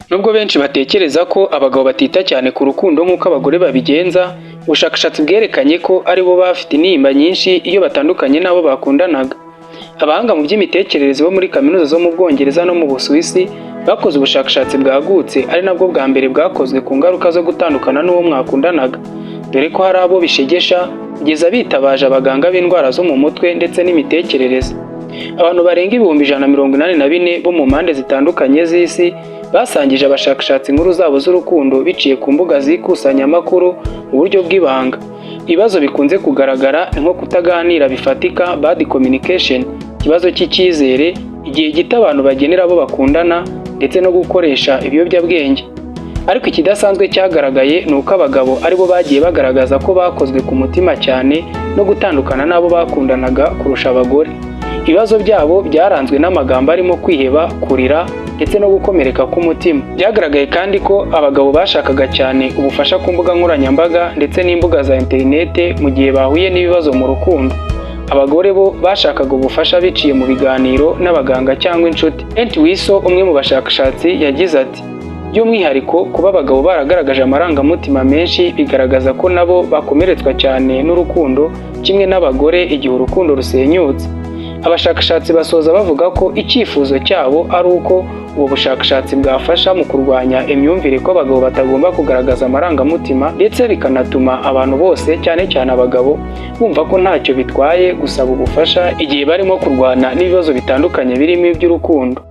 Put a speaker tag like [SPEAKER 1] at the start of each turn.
[SPEAKER 1] Nubwo benshi batekereza ko abagabo batita cyane ku rukundo nk'uko abagore babigenza, ubushakashatsi bwerekanye ko ari bo bafite intimba nyinshi iyo batandukanye n'abo bakundanaga. Abahanga mu by'imitekerereze bo muri kaminuza zo mu Bwongereza no mu Busuwisi bakoze ubushakashatsi bwagutse, ari nabwo bwa mbere bwakozwe ku ngaruka zo gutandukana n'uwo mwakundanaga, dore ko hari abo bishegesha kugeza bitabaje abaganga b'indwara zo mu mutwe ndetse n'imitekerereze. Abantu barenga 184,000 bo mu mpande zitandukanye z'isi basangije abashakashatsi inkuru zabo z'urukundo biciye ku mbuga z'ikusanyamakuru mu buryo bw'ibanga. Ibibazo bikunze kugaragara ni nko kutaganira bifatika, bad communication, ikibazo cy'icyizere, igihe gito abantu bagenera abo bakundana, ndetse no gukoresha ibiyobyabwenge. Ariko ikidasanzwe cyagaragaye ni uko abagabo aribo bagiye bagaragaza ko bakozwe ku mutima cyane no gutandukana n'abo bakundanaga kurusha abagore. Ibibazo byabo byaranzwe n'amagambo arimo kwiheba, kurira ndetse no gukomereka k'umutima. Byagaragaye kandi ko abagabo bashakaga cyane ubufasha ku mbuga nkoranyambaga ndetse n'imbuga za interinete mu gihe bahuye n'ibibazo mu rukundo. Abagore bo bashakaga ubufasha biciye mu biganiro n'abaganga cyangwa inshuti. Entwistle, umwe mu bashakashatsi, yagize ati: "By'umwihariko, kuba abagabo baragaragaje amarangamutima menshi bigaragaza ko nabo bakomeretswa cyane n'urukundo kimwe n'abagore igihe urukundo rusenyutse." Abashakashatsi basoza bavuga ko icyifuzo cyabo ari uko ubu bushakashatsi bwafasha mu kurwanya imyumvire ko abagabo batagomba kugaragaza amarangamutima, ndetse bikanatuma abantu bose, cyane cyane abagabo, bumva ko ntacyo bitwaye gusaba ubufasha igihe barimo kurwana n'ibibazo bitandukanye birimo iby'urukundo.